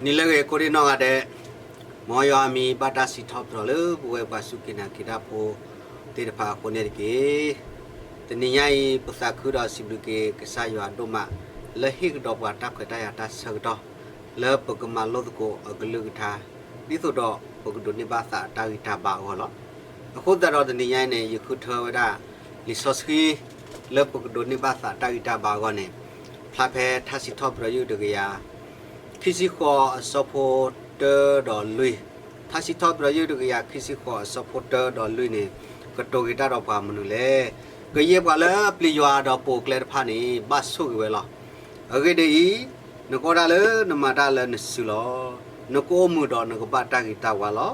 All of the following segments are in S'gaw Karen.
နံၤလၢအဂ့ၤ ကိးဒံနီၢ်ဂၤဒဲး, မ်ယွၤအမံၤဘၣ်တၢ်စံးထီၣ်ပတြၢၤလၢ ပဝဲပှၤစူၢ်က့ၤနာ်က့ၤတၢ်ဖိသ့ၣ်တဖၣ်အဃိန့ၣ်တက့ၢ်. တနံၤညါအံၤ ပသးခုဒီးစံးဘျုးက့ၤကစၢ်ယွၤဒိၣ်မး လၢဟ့ၣ်ကဒီးပှၤတၢ်ခွဲးတၢ်ယာ်တၢ်ဆၢကတီၢ် လၢပကမၤလိသကိးအကလုၢ်ကထါ ဒ်သိးဒီးပကဒိးန့ၢ်ဘၣ်သးအတၢ်ဂံၢ်တၢ်ဘါအဂီၢ်လီၤ. အဃိသတးဒီးတနံၤညါအံၤန့ၣ် ယဃုထၢဝဲဒၣ် လံာ်စီဆှံ လၢပကဒိးန့ၢ်ဘၣ်သးအတၢ်ဂံၢ်တၢ်ဘါအဂီၢ်န့ၣ် ဖျါဖဲထါစံးထီၣ်ပတြၢၤယုၢ်တကယၤ ခံဆံဃိးအဆၢဖိတၢဒီးလွံၢ်, ထါစံးထီၣ်ပတြၢၤယုၢ်တကယၤခံဆံဃိးအဆၢဖိတၢဒီးလွံၢ်န့ၣ် ကတိၤက့ၤတၢ်ဒီးပှၤမနုၤလဲၣ်. ကယဲၢ်ပှၤလၢအပျံၤယွၤဒီးပိာ်အကျဲတဖၣ်န့ၣ် ဘၣ်ဆိၣ်ဂ့ၤဝဲလီၤ. အဂ့ၢ်ဒ်အံၤ, နကအိၣ်ဒၣ်လၢနမၤတၢ်လၢနစုလီၤ. နကအိၣ်မုာ်ဒီးနကဘၣ်တၢ်ဂ့ၤတၢ်ဝါလီၤ.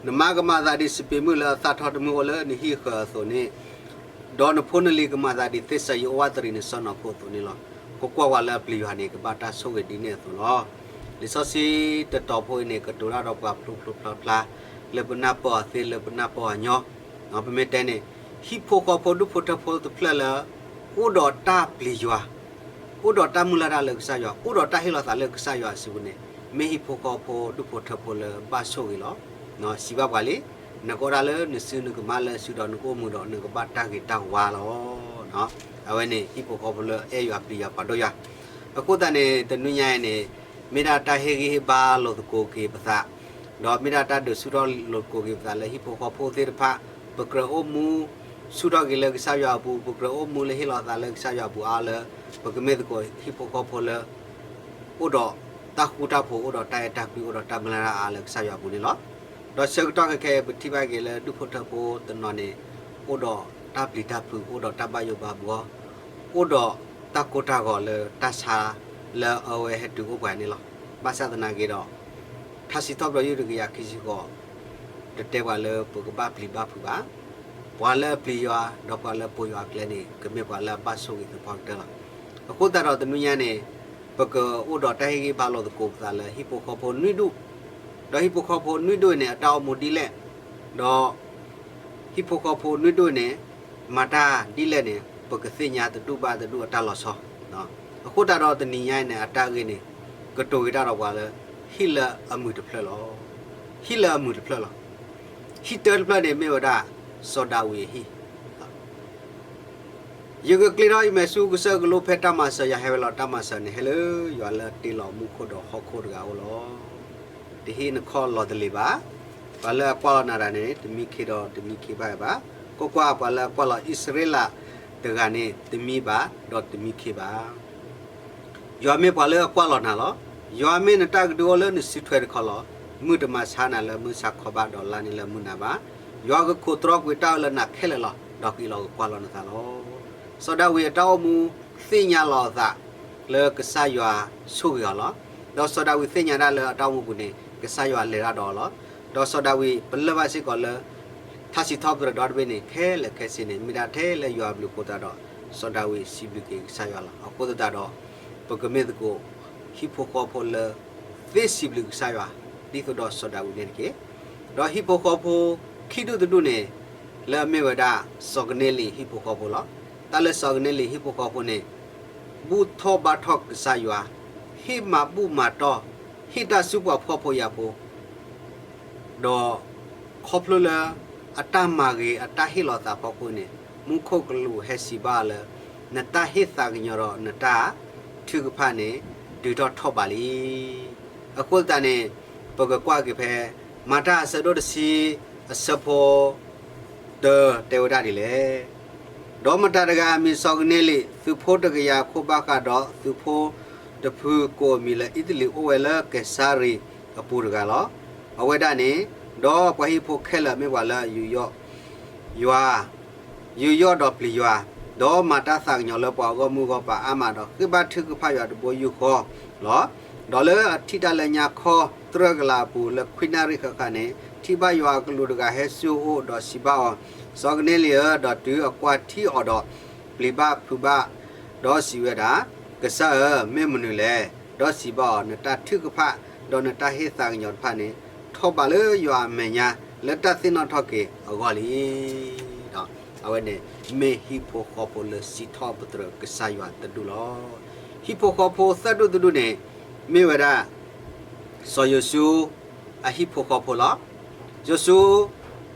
နမါကမၤသးဒ်စပံးမုၢ်လၢအသၣ်ထီၣ်တမုၢ်အိၣ်လၢနဟံၣ်ဃၢၤအသိးန့ၣ်, ဒီးနဖိနလံၤကမၤသးဒ်သ့ၣ်စၢၤယအိၣ်ဝးတရံးနစီၢ်နီၤခိၣ်အသိးန့ၣ်လီၤ. ကကွၢ်ပှၤလၢအပျံၤယွၤန့ၣ် ကဘၣ်တၢ်ဆိၣ်ဂ့ၤဒ်န့ၣ်အသိးလီၤ. လံာ်စီဆှံတတီၤဖိအံၤန့ၣ် ကတိၤတၢ်ဒီးပှၤဖျိဖျိဖျါဖျါ လၢပနၢ်ပၢၢ်အီၤသ့ လၢပနၢ်ပၢၢ်အီၤညီ, ပမ့ၢ်တဲန့ၣ် ဟံၣ်ဖိဃီဖိဒူၣ်ဖိထၢဖိတဖျၢၣ်လၢ အိၣ်ဒီးတၢ်ပျံၤယွၤ အိၣ်ဒီးတၢ်မုၢ်လၢ်တၢ်လၢကစၢ်ယွၤ အိၣ်ဒီးတၢ်ဟ့ၣ်လီၤသးလၢကစၢ်ယွၤအစုပူၤန့ၣ် မ့ၢ်ဟံၣ်ဖိဃီဖိဒူၣ်ဖိထၢဖိလၢဘၣ်ဆိၣ်ဂ့ၤလီၤ. စံးဘၣ်ပှၤလံ, နကအိၣ်ဒၣ်လၢနစုနကမၤလၢစုဒီးနကအိၣ်မုာ်ဒီးနကဘၣ်တၢ်ဂ့ၤတၢ်ဝါလီၤ. အဝဲန့ၣ်ဟံၣ်ဖိဃီဖိလၢအဲၣ်ယွၤပျံၤယွၤပှၤဒိၣ်ယွၤ အဃိသတးန့ၣ် တနွံညါအံၤန့ၣ် မ့ၢ်ဒၣ်တၢ်ဟ့ၣ်ဂံၢ်ဟ့ၣ်ဘါလိာ်သကိးက့ၤပသး, ဒီးမ့ၢ်ဒၣ်တၢ်ဒုးဆူၣ်ထီၣ်လိာ်သကိးက့ၤပသးလၢဟံၣ်ဖိဃီဖိသ့ၣ်တဖၣ်, ပကြၢးအိၣ်မူဆူၣ်ထီၣ်က့ၤလၢကစၢ်ယွၤအပူၤ, ပကြၢးအိၣ်မူလၢဟ့ၣ်လီၤသးလၢကစၢ်ယွၤအပူၤအါလၢ ပကမ့ၢ်သကိးဟံၣ်ဖိဃီဖိလၢ အိၣ်ဒီးတၢ်ဃူတၢ်ဖိး အိၣ်ဒီးတၢ်အဲၣ်တၢ်ကွံ အိၣ်ဒီးတၢ်မုၢ်လၢ်တၢ်အါလၢကစၢ်ယွၤအပူၤန့ၣ်လီၤ. ဒီးဆၢကတီၢ်ခဲအံၤ ပထံၣ်ဘၣ်က့ၤလၢဒူၣ်ဖိထၢဖိတနီၤန့ၣ် အိၣ်ဒီးတၢ်ပျံၤတၢ်ဖုး အိၣ်ဒီးတၢ်ဘၣ်ယိၣ်ဘၣ်ဘှီ အိၣ်ဒီးတၢ်ကိၢ်တၢ်ဂီၤလၢတၢ်ဆါလၢအဝဲဟဲတုၤအိၣ်ပှၤန့ၣ်လီၤ. ဘၣ်ဆၣ်သနာ်က့ဒီး ထါစံးထီၣ်ပတြၢၤယုၢ်တကယၤခံဆံဃိး တတဲပှၤလၢပကဘၣ်ပျံၤဘၣ်ဖုးဘၣ်. ပှၤလၢအပျံၤယွၤ ဒီးပှၤလၢပိာ်ယွၤအကျဲန့ၣ် ကမ့ၢ်ပှၤလၢအဘၣ်ဆိၣ်ဂ့ၤသပှၢ်ကတၢၢ်လီၤ. အဃိသတးဒီးတနွံညါန့ၣ် ပကအိၣ်ဒီးတၢ်ဟ့ၣ်ဂံၢ်ဘါလိာ်သကိးပသးလၢဟံၣ်ဖိဃီဖိနွံဒူၣ်, ဒီးဟံၣ်ဖိဃီဖိနွံဒူၣ်န့ၣ် အတၢ်အိၣ်မူဒ်လဲၣ်, ဒီး ဟံၣ်ဖိဃီဖိနွံဒူၣ်န့ၣ် မၤတၢ်ဒ်လဲၣ်န့ၣ် ပကသ့ၣ်ညါတဒူၣ်ဘၣ်တဒူၣ်အတၢ်လီၤဆီ. အဃိသတးဒီးတနံၤညါအံၤန့ၣ် အတၢ်ဂ့ၢ်န့ၣ် ကတိၤက့ၤတၢ်ဒီးပှၤလၢ ဟံၣ်လၢအမုာ်တဖျၢၣ်လီၤ. ဟံၣ်လၢအမုာ်တဖျၢၣ်လီၤ. ဟံၣ်တၢတဖျၢၣ်န့ၣ်မ့ၢ်ဝဲဒၣ် စီၤဒၤဝံးအဟံၣ် ယကကျ့ထီၣ်ယမဲာ်ဆူကစၢၢ်ကလိဖဲတၢ်မၤစၢၤယၤဟဲဝဲလီၤ. တၢ်မၤစၢၤန့ၣ် ဟဲလၢယွၤလၢအတ့လီၤမူခိၣ်ဒီးဟီၣ်ခိၣ်တဂၤအအိၣ်လီၤ. တဟ့ၣ်နခီၣ်လီၤတလ့ၤဘၣ်. ပှၤလၢအကွၢ်လီၤနၤတဂၤန့ၣ် တမံခ့ဒီးတမံခ့ဘၣ်ဝဲဘၣ်. ကွၢ်ကွၢ်, ပှၤလၢအကွၢ်လီၤအံၣ်စရ့လးတဂၤန့ၣ် တမံဘၣ်ဒီးတမံခ့ဘၣ်. ယွၤမ့ၢ်ပှၤလၢအကွၢ်လီၤနၤလီၤ. ယွၤမ့ၢ်နတၢ်ကဒုအိၣ်လၢနစုထွဲတခီလီၤ. မုၢ်တမၤဆါနၤလၢမုၢ်ဆါခီဘၣ်, ဒီးလါန့ၣ်လၢမုၢ်နၤဘၣ်. ယွၤကခိးတြီကွံာ်တၢ်အၢလၢနၤခဲလၢာ်လီၤ. ဒီးကအံးလီၤကကွၢ်လီၤနသးလီၤ. စီၤဒၤဝံးအတၢ်အိၣ်မူသ့ၣ်ညါလီၤအသးလၢကစၢ်ယွၤဆိၣ်ဂ့ၤအီၤလီၤ. ဒီးစီၤဒၤဝံးသ့ၣ်ညါဒၣ်လၢအတၢ်အိၣ်မူပူၤန့ၣ် ကစၢ်ယွၤလဲၤတၢ်ဒီးအီၤလီၤ. ဒီးစီၤဒၤဝံးပလၢၢ်ဘၣ်စ့ၢ်ကီးလၢ ထါစံးထီၣ်ပတြၢၤဒီတဘ့ၣ်န့ၣ် ခဲလၢာ်ခဲဆ့န့ၣ် မ့ၢ်ဒၣ်ထဲလၢယွၤအဘျုးအဃိသတးဒီး စီၤဒၤဝံးစံးဘျုးက့ၤကစၢ်ယွၤလီၤ. အဃိသတးဒီး ပကမ့ၢ်သကိး ဟံၣ်ဖိဃီဖိလၢ သ့စံးဘျုးကစၢ်ယွၤ ဒ်သိးဒီးစီၤဒၤဝံးန့ၣ်တက့ၢ်. ဒီးဟံၣ်ဖိဃီဖိခံဒူၣ်တဒူၣ်န့ၣ် လၢအမ့ၢ်ဝဲဒၣ် စီၤကနဲလံးဟံၣ်ဖိဃီဖိလီၤ. တၢ်လၢစီၤကနဲလံးဟံၣ်ဖိဃီဖိန့ၣ် ဘူၣ်ထီၣ်ဘါထီၣ်ကစၢ်ယွၤ, ဟ့ၣ်မၤဘူၣ်မၤတီၢ်, ဟ့ၣ်တၢ်ဆူပှၤဖှီၣ်ဖိယာ်ဖိ ဒီးခီဖျိလၢအတၢ်မၤဂ့ၤ အတၢ်ဟ့ၣ်လီၤသးအဖီခိၣ်န့ၣ် မူခိၣ်ကလူးဟဲစံးဘၣ်လၢ နတၢ်ဟ့ၣ်သးကညီၤဒီးနတၢ်ထုကဖၣ်န့ၣ် တုၤထီၣ်ထီၣ်ဘးလံ. အဃိသတးန့ၣ် ပကကွၢ်က့ၤဖဲ မၤတၢ်အဆၢဒိၣ်တဆံ အဆၢဖိ တၢ တဲဝဲဒၣ်ဒ်လဲၣ်. ဒီးမတၤတဂၤအမံၤစီၤကနဲလံး, သုးဖိတကယၤခိၣ်ဘၣ်ဃးဒီးသုးဖိတဖုကိးအမံၤလၢအံၣ်စရ့လးအပူၤတဂၤလီၤ. အဝဲဒၣ်န့ၣ် ဒီးပှၤဟံၣ်ဖိခဲလၢာ်မ့ၢ်ပှၤလၢအယူးယီၣ်ယွၤ, ယူးယီၣ်ဒီးပျံၤယွၤ, ဒီးမၤတၢ်သးကညီၤလၢပှၤအဂီၢ်မုၢ်အဂီၢ်ပာ်အါမးဒီးဃ့ဘါထုကဖၣ်ယွၤတဘိယူၢ်ဃီလီၤ. ဒီးလၢအထံၣ်တၢ်လၢညါခီသြၢကလးအပူၤ လၢခွံနၣ်ရံၣ်ဃၣ်ဃၣ်န့ၣ် ထံၣ်ဘၣ်ယွၤအကလူးတဂၤဟဲဆူအအိၣ်ဒီးစံးဘၣ်အီၤ, စီၤကနၤလံယၤဧၢ, ဒီးတုၤအကွၢ်ထံအီၤဒီး ပျံၤဘၣ်ဖုးဘၣ်, ဒီးစံးဝဲဒၣ်, ကစၢ်ဧၢ, မ့ၢ်မနုၤလဲၣ်. ဒီးစံးဘၣ်အီၤ, နတၢ်ထုကဖၣ် ဒီးနတၢ်ဟ့ၣ်သးကညီၤတဖၣ်န့ၣ် ထီၣ်ဘးလၢယွၤအမဲာ်ညါ လၢတၢ်သ့ၣ်နီၣ်ထီၣ်က့ၤအဂီၢ်လံ. အဝဲန့ၣ် မ့ၢ်ဟံၣ်ဖိဃီဖိလၢစံးထီၣ်ပတြၢၤကစၢ်ယွၤတဒူၣ်လီၤ. ဟံၣ်ဖိဃီဖိသၢဒူၣ်တဒူၣ်န့ၣ် မ့ၢ်ဝဲဒၣ် စီၤယိၤၡူ အဟံၣ်ဖိဃီဖိလီၤ. ယိၤၡူ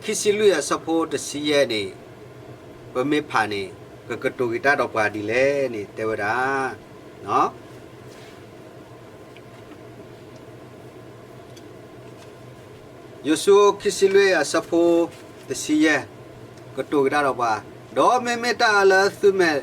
ခံဆံလွံၢ်အဆၢဖိတဆံယဲၢ်န့ၣ် ပမ့ၢ်ဖးန့ၣ် ကကတိၤက့ၤတၢ်ဒီးပှၤဒ်လဲၣ်န့ၣ် တဲဝဲဒၣ် ယိၤၡူ ခံဆံလွံၢ်အဆၢဖိတဆံယဲၢ် ကတိၤက့ၤတၢ်ဒီးပှၤ, ဒီးမ့မ့ၢ်တၢ်အၢလၢသုမဲာ်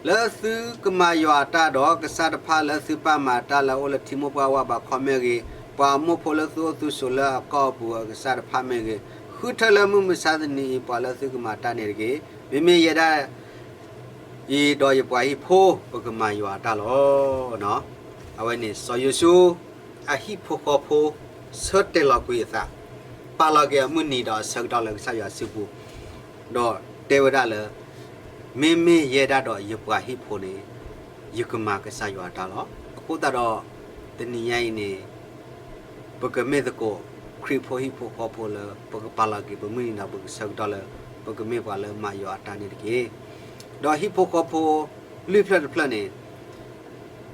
လၢသုကမၤယွၤအတၢ်ဒီး ကစၢ်တဖၣ်လၢသုပၢ်မၤအတၢ်လၢအအိၣ်လၢထံမိၢ်ပှၢ်ဝးဘးခီမ့ၢ်ဂ့ၤ, ပှၤအမိၢ်ဖိလၢသုအိၣ်သုဆိးလၢအကီၢ်အပူၤအကစၢ်တဖၣ်မ့ၢ်ဂ့ၤ, ဃုထၢလၢမုၢ်မဆါတနံၤအံၤ ပှၤလၢသုကမၤတၢ်န့ၣ်တက့ၢ်. မ့မ့ၢ်ယဲဒၣ် အံၤဒီးယပှၤဟံၣ်ဖိ ပကမၤယွၤအတၢ်လီၤ. အဝဲန့ၣ် စီၤယိၤၡူ အဟံၣ်ဖိဃီဖိ ဆၢတဲာ်လီၤကွံာ်အသး, ပာ်လီၤက့ၤအမုၢ်နံၤဒီးအဆၢကတီၢ်လၢကစၢ်ယွၤစုပူၤ, ဒီးတဲဝဲဒၣ်လၢ မ့မ့ၢ်ယဲဒၣ်ဒီးယပှၤဟံၣ်ဖိန့ၣ် ယကမၤကစၢ်ယွၤအတၢ်လီၤ. အဃိသတးဒီး တနံၤညါအံၤန့ၣ် ပကမ့ၢ်သကိး ခရံာ်ဖိဟံၣ်ဖိဃီဖိလၢ ပကပာ်လီၤက့ၤပမုၢ်နံၤဒီးပကဆၢကတီၢ်လၢ ပကမ့ၢ်ပှၤလၢမၤယွၤအတၢ်န့ၣ်တက့ၢ်. ဒီးဟံၣ်ဖိဃီဖိ လွံၢ်ဖျၢၣ်တဖျၢၣ်န့ၣ်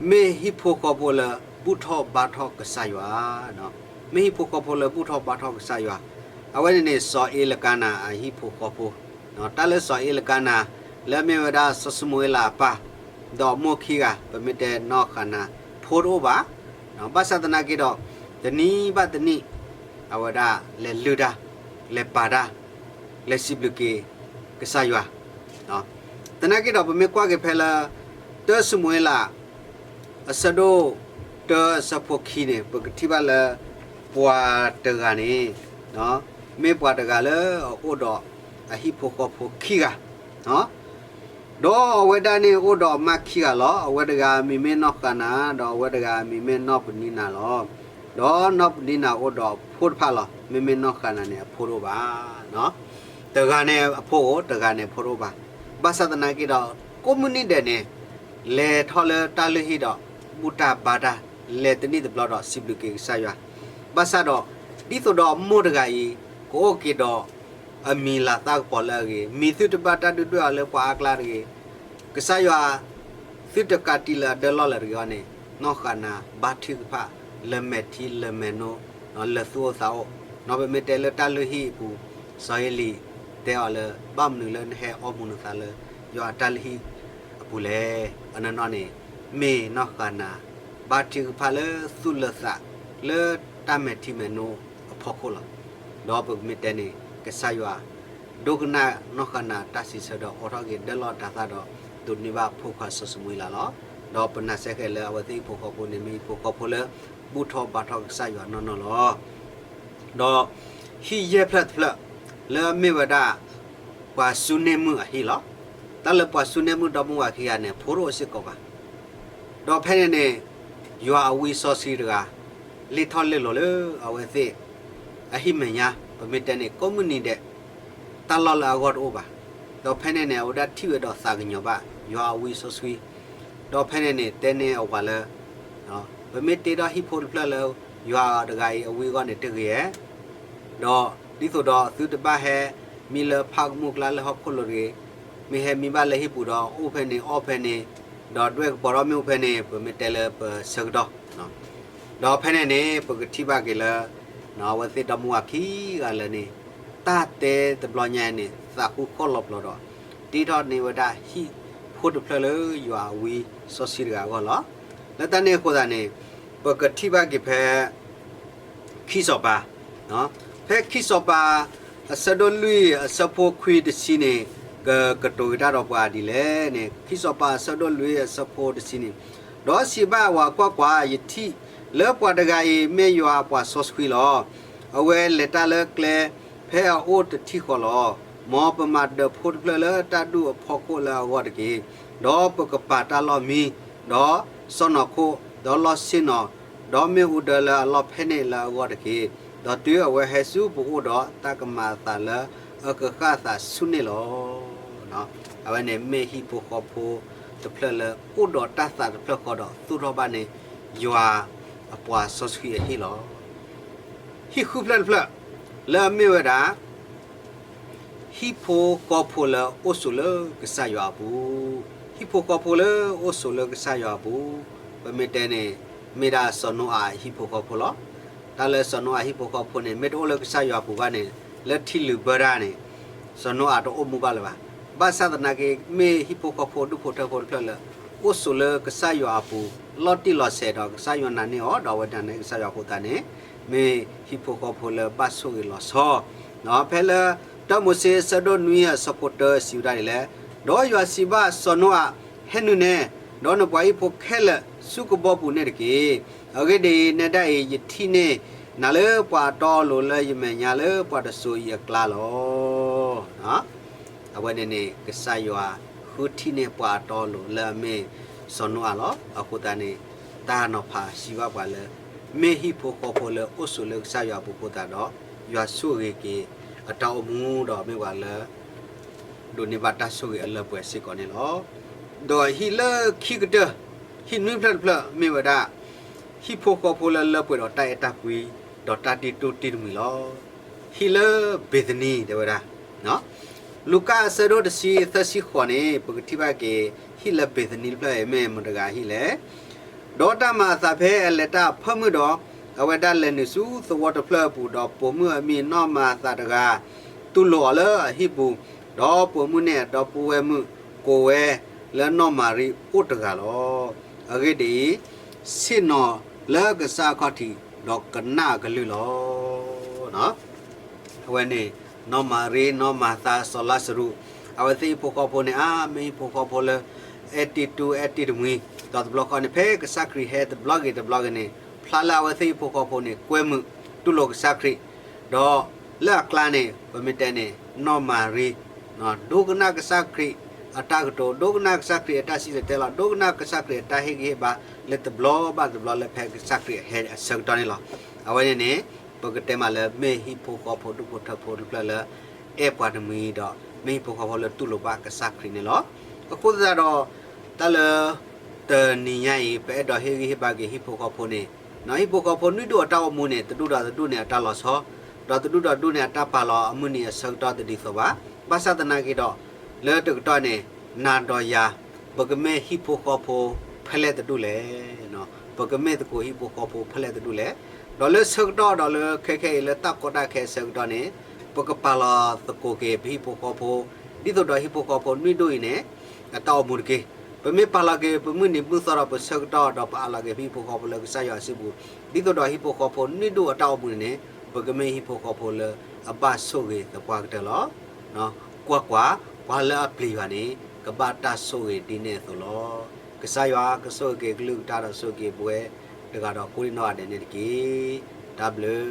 မ့ၢ်ဟံၣ်ဖိဃီဖိလၢ ဘူၣ်ထီၣ်ဘါထီၣ်ကစၢ်ယွၤ, မ့ၢ်ဟံၣ်ဖိဃီဖိလၢဘူၣ်ထီၣ်ဘါထီၣ်ကစၢ်ယွၤ, အဝဲန့ၣ်န့ၣ် စီၤအ့လကၤနၤအဟံၣ်ဖိဃီဖိ, တၢ်လၢစီၤအ့လကၤနၤ လၢအမ့ၢ်ဝဲဒၣ်စီၤၡမူၤအ့လးအပၢ်, ဒီးအမိၢ်ခံဂၤ ပမ့ၢ်တဲနီၢ်ဃၤနၤ ဖိတအိၣ်ဘၣ်, ဘၣ်ဆၣ်သနာ်က့ဒီး တနံၤဘၣ်တနံၤ အဝဲဒၣ်လဲၤလုၢ်တၢ်, လဲၤပာ်တၢ်, လဲၤစံးဘျုးက့ၤကစၢ်ယွၤ, သနာ်က့ဒီး ပမ့ၢ်ကွၢ်က့ၤဖဲလၢ တၢၡမူၤအ့လး အဆၢဒိၣ်တၢ အဆၢဖိခံန့ၣ် ပကထံၣ်ဘၣ်လၢ ပှၤတဂၤန့ၣ် မ့ၢ်ပှၤတဂၤလၢအအိၣ်ဒီးအဟံၣ်ဖိဃီဖိခံဂၤ, ဒီးအဝဲဒၣ်န့ၣ်အိၣ်ဒီးအမါခံဂၤလီၤ. အဝဲတဂၤအမံၤမ့ၢ်နီၢ်ဃၤနၤ, ဒီးအဝဲတဂၤအမံၤမ့ၢ်နီၢ်ပနံနၤလီၤ. ဒီးနီၢ်ပနံနၤအိၣ်ဒီးအဖိတဖၣ်လီၤ. မ့မ့ၢ်နီၢ်ဃၤနၤန့ၣ် အဖိတအိၣ်ဘၣ်. တဂၤန့ၣ်အဖိအိၣ်, တဂၤန့ၣ်အဖိတအိၣ်ဘၣ်. ဘၣ်ဆၣ်သနာ်က့ဒီး ကိးမုၢ်နံၤဒဲးန့ၣ် လဲၤထီၣ်လၢတၢ်လုၢ်ဟံၣ်ဒီး ဘူၣ်တၢ်ဘါတၢ်, လဲၤတနံၣ်တဘျီဒီးစံးဘျုးက့ၤကစၢ်ယွၤ. ဘၣ်ဆၣ်ဒီး ဒ်သိးဒီးအမိၢ်တဂၤအံၤ ကအိၣ်က့ၤဒီး အမံၤလၤသၣ်ကပီၤလၢအဂ့ၤ, မံၤသုတဘၣ်တၢ်ဒုၣ်ဒွဲၣ်အီၤလၢပှၤအါကျါတဂ့ၤ, ကစၢ်ယွၤ သုတကးတံာ်လၢအဒၢလီၢ်လၢၤတဂ့ၤအီၤန့ၣ်, နီၢ်ဃၤနၤဘါထုကဖၣ် လၢမဲာ်ထံလၢမဲာ်နိ, လၢသုအိၣ်သးအိၣ်, နီၢ်ပမ့ၢ်တဲလၢတၢ်လုၢ်ဟံၣ်အပူၤ, စီၤအ့လံၤတဲအီၤလၢ ဘၣ်မနုၤလၢနဟဲအီမူၤနသးလၢ ယွၤအတၢ်လုၢ်ဟံၣ်အပူၤလဲၣ်. အနီၢ်နီၢ်န့ၣ် မ့ၢ်နီၢ်ဃၤနၤ ဘါထုကဖၣ်လၢသူၣ်လၢသး လၢတၢ်မဲာ်ထံမဲာ်နိအဖီခိၣ်လီၤ. ဒီးပကမ့ၢ်တဲန့ၣ် ကစၢ်ယွၤ ဒိကနၣ်နီၢ်ဃၤနၤတၢ်စံးဆၢဒီးအိးထီၣ်က့ၤဒၢလီၢ်တၤသၣ်ဒီး ဒိးန့ၢ်ဘၣ်ဖိခွါစီၤၡမူၤအ့လးလီၤ. ဒီးပနာ်စ့ၢ်ကီးလၢအဝဲသ့ၣ်ဟံၣ်ဖိဃီဖိန့ၣ် မ့ၢ်ဟံၣ်ဖိဃီဖိလၢ ဘူၣ်ထီၣ်ဘါထီၣ်ကစၢ်ယွၤနီၢ်နီၢ်လီၤ. ဒီးဟံၣ်ယဲၢ်ဖျၢၣ်တဖျၢၣ် လၢအမ့ၢ်ဝဲဒၣ် ပှၤၡူန့ၢ်မုၣ်အဟံၣ်လီၤ. တၢ်လၢပှၤၡူန့ၢ်မုၣ်ဒီမါဝၤခံဂၤန့ၣ် ဖိတအိၣ်စ့ၢ်ကီးဘၣ်. ဒီးဖဲန့ၣ်န့ၣ် ယွၤအဝံစီဆှံတဂၤ လ့ၣ်ထီၣ်လ့ၣ်လီၤလၢအဝဲသ့ၣ် အဟံၣ်မဲာ်ညါ ပမ့ၢ်တဲန့ၣ် ကိးမုၢ်နံၤဒဲး တၢ်လီၢ်လၢအဂီၢ်တအိၣ်ဘၣ်. ဒီးဖဲန့ၣ်န့ၣ် အဝဲဒၣ်ထံၣ်ဝဲဒီးသးကညီၤဘၣ် ယွၤအဝံစီဆှံ, ဒီးဖဲန့ၣ်န့ၣ် တဲန့ၢ်အဝၤလၢ ပမ့ၢ်တ့ထီၣ်ဟံၣ်ဖိတဖျၢၣ်လၢ ယွၤတဂၤအံၤအဝံအဂီၢ်န့ၣ်တဂ့ၤဧါ. ဒီးဒ်သိးဒီးသုတဘၣ်ဟဲမံလၢဖးကမူၣ်ကျါလၢဟီၣ်ခိၣ်လိၤတဂ့ၤ, မ့ၢ်ဟဲမံဘၣ်လၢဟံၣ်ပူၤဒီး အိၣ်ဖဲန့ၣ်အီၣ်ဖဲန့ၣ်, ဒီးဒွဲၣ်ကပီၤထီၣ်မ့ၣ်အူဖဲန့ၣ် ပမ့ၢ်တဲလၢပဆၢကတီၢ် ဒီးဖဲန့ၣ်န့ၣ် ပကထံၣ်ဘၣ်က့ၤလၢ အဝဲသ့ၣ်ဒီမါဝၤခံဂၤလၢာ်န့ၣ် တၢ်တဲတဘျီညါအံၤန့ၣ် သးဃုဃီၣ်လီၤပျီၤဒီး တ့ထီၣ်န့ၢ်ဝဲဒၣ်ဟံၣ်ဖိတဖျၢၣ်လၢယွၤအဝံစီဆှံတဂၤအဂီၢ်လီၤ. လၢတၢ်န့ၣ်အဃိသတးန့ၣ် ပကထံၣ်ဘၣ်က့ၤဖဲ ခံစီၤပၤ, ဖဲခံစီၤပၤ အဆၢဒိၣ်လွံၢ်အဆၢဖိခွံတဆံန့ၣ် ကကတိၤက့ၤတၢ်ဒီးပှၤဒ်လဲၣ်န့ၣ် ခံစီၤပၤအဆၢဒိၣ်လွံၢ်အဆၢဖိတဆံန့ၣ်, ဒီးစံးဘၣ်အဝၤ ကွၢ်ကွၢ်, ယထံၣ်လၢပှၤတဂၤအံၤ မ့ၢ်ယွၤအပှၤစီဆှံလီၤ. အဝဲလဲၤတၢ်လၢကျဲ ဖဲအအိၣ်တထံၣ်ဃီလီၤ. မ်ပမၤဒၢးဖိတဖျၢၣ်လၢတၢ်ဒူၣ်အဖီခိၣ်လၢအဂီၢ်တက့ၢ်. ဒီးပကပာ်တၢ်လီၢ်မံ, ဒီးစီၢ်နီၤခိၣ်, ဒီးလီၢ်ဆ့ၣ်နီၤ, ဒီးမ့ၣ်အူဒၢလၢအလီၢ်ဖဲန့ၣ်လၢအဂီၢ်တက့ၢ်. ဒီးတုၤအဝဲဟဲဆူပအိၣ်ဒီး တၢ်ကမၤအသးလၢအကဃၣ်အသးဆူန့ၣ်လီၤ. အဝဲန့ၣ်မ့ၢ်ဟံၣ်ဖိဃီဖိတဖျၢၣ်လၢအိၣ်ဒီးတၢ်သးတဖျၢၣ်ဃီဒီး သူၣ်ထီၣ်ဘၣ်န့ၣ် ယွၤအပှၤစီဆှံအဟံၣ်လီၤ. ဟံၣ်ဃုဖျၢၣ်တဖျၢၣ် လၢအမ့ၢ်ဝဲဒၣ် ဟံၣ်ဖိဃီဖိလၢအိၣ်ဆိးလၢကစၢ်ယွၤအပူၤ, ဟံၣ်ဖိဃီဖိလၢအိၣ်ဆိးလၢကစၢ်ယွၤအပူၤ, ပမ့ၢ်တဲန့ၣ် မ့ၢ်ဒၣ်စီၤနိအၤအဟံၣ်ဖိဃီဖိလီၤ. တၢ်လၢစီၤနိအၤဟံၣ်ဖိဃီဖိန့ၣ် မ့ၢ်တအိၣ်လၢကစၢ်ယွၤအပူၤဘၣ်န့ၣ် လၢထံလုာ်ဘၢတၢ်န့ၣ် စီၤနိအၤတအိၣ်မူဘၣ်လၢၤဘၣ်. ဘၣ်ဆၣ်သနာ်က့ မ့ၢ်ဟံၣ်ဖိဃီဖိဒူၣ်ဖိထၢဖိတဖျၢၣ်လၢ အိၣ်ဆိးလၢကစၢ်ယွၤအပူၤ လီၤတံၢ်လီၤဆဲးဒီးကစၢ်ယွၤနာ်န့ၢ်အီၤ ဒီးအဝဲနာ်န့ၢ်ကစၢ်ယွၤအဃိသတးန့ၣ် မ့ၢ်ဟံၣ်ဖိဃီဖိလၢဘၣ်ဆိၣ်ဂ့ၤလီၤဆီ ဖဲလၢ တၢမိၤၡ့အဆၢဒိၣ်နွံအဆၢဖိတၢ စံးဝဲဒၣ်ဒ်လဲၣ်, ဒီးယွၤစံးဘၣ်စီၤနိအၤ, ဟဲနုာ်နဲ, ဒီးနပှၤဟံၣ်ဖိခဲလၢာ်ဆူကဘီပူၤန့ၣ်တက့ၢ်. အဂ့ၢ်ဒ်အံၤ, နဲဒၣ်အံၤ ယထံၣ်န့ၢ်နၤလၢပှၤအတီအလိၤလၢယမဲာ်ညါလၢပှၤတစိၤအံၤအကျါလီၤ. အဝဲန့ၣ်န့ၣ် ကစၢ်ယွၤဃုထံၣ်န့ၢ်ပှၤအတီအလိၤလၢအမ့ၢ်စီၤနိအၤလီၤ. အဃိသတးန့ၣ် တၢ်နီၤဖးစံးဘၣ်ပှၤလၢ မ့ၢ်ဟံၣ်ဖိဃီဖိလၢအိၣ်ဆိးလၢကစၢ်ယွၤအပူၤအဃိသတးဒီး ယွၤဆိၣ်ဂ့ၤက့ၤအတၢ်အိၣ်မူဒီးမ့ၢ်ပှၤလၢ ဒိးန့ၢ်ဘၣ်တၢ်ဆိၣ်ဂ့ၤအလၢပှဲၤစ့ၢ်ကီးန့ၣ်လီၤ. ဒီးဟံၣ်လၢခံကတၢၢ်, ဟံၣ်နွံဖျၢၣ်တဖျၢၣ်မ့ၢ်ဝဲဒၣ် ဟံၣ်ဖိဃီဖိလၢလၢပှဲၤဒီးတၢ်အဲၣ်တၢ်ကွံ ဒီးတၢ်တံတူၢ်တံတမှံၤလီၤ. ဟံၣ်လၢဘ့ၤသနံ တဲဝဲဒၣ် လူၤကၣ်အဆၢဒိၣ်တဆံ သၢဆံဃိးန့ၣ် ပကထံၣ်ဘၣ်က့ၤ ဟံၣ်လၢဘ့ၤသနံတဖျၢၣ်အံၤ မ့ၢ်မတၤတဂၤဟံၣ်လဲၣ်. ဒီးတၢ်မၤအသးဖဲအလဲၤတၢ်အဖၢမုၢ်ဒီး အဝဲဒၣ်လဲၤနုာ်ဆူသဝီတဖျၢၣ်အပူၤ ဒီးပိာ်မုၣ်အမံၤနီၢ်မၤအသးတဂၤ တူၢ်လိာ်အီၤလၢအဟံၣ်ပူၤ, ဒီးပိာ်မုၣ်န့ၣ်အဒီပုၢ်ဝဲၢ်မုၣ်ကိးဝဲလၢနီၢ်မၤရံအိၣ်တဂၤလီၤ. အဂ့ၢ်ဒ်အံၤ, ဆ့ၣ်နီၤလၢကစၢ်အခီၣ်ထံး ဒီးကနၣ်အကလုၢ်လီၤ. အဝဲန့ၣ် နီၢ်မၤရံ နီၢ်မၤသၤ စီၤလါစရူး အဝဲသ့ၣ်ဟံၣ်ဖိဃီဖိန့ၣ် အါ မ့ၢ်ဟံၣ်ဖိဃီဖိလၢ အဲၣ်တံတူၢ်အဲၣ်တံတမှံၤ, ဒီးတဘျီဃီန့ၣ် ဖဲကစၢ်ခရံာ်ဟဲတဘျီဂ့ၤတဘျီဂ့ၤန့ၣ် ဖျါလၢအဝဲသ့ၣ်ဟံၣ်ဖိဃီဖိန့ၣ် ကွဲမုာ်တူၢ်လိာ်ကစၢ်ခရံာ်, ဒီးလၢအကျါန့ၣ် ပမ့ၢ်တဲန့ၣ် နီၢ်မၤရံ ဒိကနၣ်ကစၢ်ခရံာ်အတၢ်ကတိၤ, ဒိကနၣ်ကစၢ်ခရံာ်အတၢ်စံၣ်တဲၤတဲလီၤ, ဒိကနၣ်ကစၢ်ခရံာ်အတၢ်ဟ့ၣ်ဂံၢ်ဟ့ၣ်ဘါ လၢတဘျီဘၣ်တဘျီလၢဖဲကစၢ်ခရံာ်အဟဲအဆၢကတီၢ်န့ၣ်လီၤ. အဝဲန့ၣ်န့ၣ် ပကတဲမးလၢမ့ၢ်ဟံၣ်ဖိဃီဖိဒူၣ်ဖိထၢဖိတဖျၢၣ်လၢ အဲၣ်ပှၤတမှံၤဒီး မ့ၢ်ဟံၣ်ဖိဃီဖိလၢတူၢ်လိာ်ဘၣ်ကစၢ်ခရံာ်န့ၣ်လီၤ. အဃိသတးဒီး တၢ်လၢ တနံၤညါအံၤ ပအဲၣ်ဒိးဟ့ၣ်ဂံၢ်ဟ့ၣ်ဘါက့ၤဟံၣ်ဖိဃီဖိန့ၣ်, ဟံၣ်ဖိဃီဖိနွံဒူၣ်အတၢ်အိၣ်မူန့ၣ် တဒူၣ်ဒီးတဒူၣ်န့ၣ်အတၢ်လီၤဆီ, ဒီးတဒူၣ်ဒီးတဒူၣ်န့ၣ် အတၢ်ပာ်လီၤအမုၢ်နံၤအဆၢကတီၢ်တဒ်သိးဘၣ်. ဘၣ်ဆၣ်သနာ်က့ဒီး လၢတကတီၢ်န့ၣ် နၤဒီးယၤ ပကမ့ၢ်ဟံၣ်ဖိဃီဖိဖဲလဲၣ်တဒူၣ်လဲၣ်. ပကမ့ၢ်သကိးဟံၣ်ဖိဃီဖိဖဲလဲၣ်တဒူၣ်လဲၣ်. ဒီးလၢဆၢကတီၢ်ဒီးလၢခဲခဲအံၤလၢတၢ်ကီတၢ်ခဲအဆၢကတီၢ်န့ၣ် ပကပာ်လီၤသကိးက့ၤပဟံၣ်ဖိဃီဖိ ဒ်သိးဒီးဟံၣ်ဖိဃီဖိနွံဒူၣ်အံၤန့ၣ် အတၢ်အိၣ်မူတက့ၢ်. ပမ့ၢ်ပာ်လီၤက့ၤပမုၢ်နံၤမုၢ်သီဒီးပဆၢကတီၢ်ဒီးပအးလီၤက့ၤပဟံၣ်ဖိဃီဖိလၢကစၢ်ယွၤအစုပူၤ ဒ်သိးဒီးဟံၣ်ဖိဃီဖိနွံဒူၣ်အတၢ်အိၣ်မူန့ၣ်န့ၣ် ပကမ့ၢ်ဟံၣ်ဖိဃီဖိလၢအဘၣ်ဆိၣ်ဂ့ၤသပှၢ်ကတၢၢ်လီၤ. ကွၢ်ကွၢ်, ပှၤလၢအပျံၤယွၤန့ၣ် ကဘၣ်တၢ်ဆိၣ်ဂ့ၤဒ်န့ၣ်အသိးလီၤ. ကစၢ်ယွၤကဆိၣ်ဂ့ၤက့ၤကလုၢ်ကထါဒီးဆိၣ်ဂ့ၤက့ၤပဝဲတဂၤဒီးကိးဒံၣ်နီၢ်ဂၤဒဲးန့ၣ်တက့ၢ်. တၢ်ဘျုး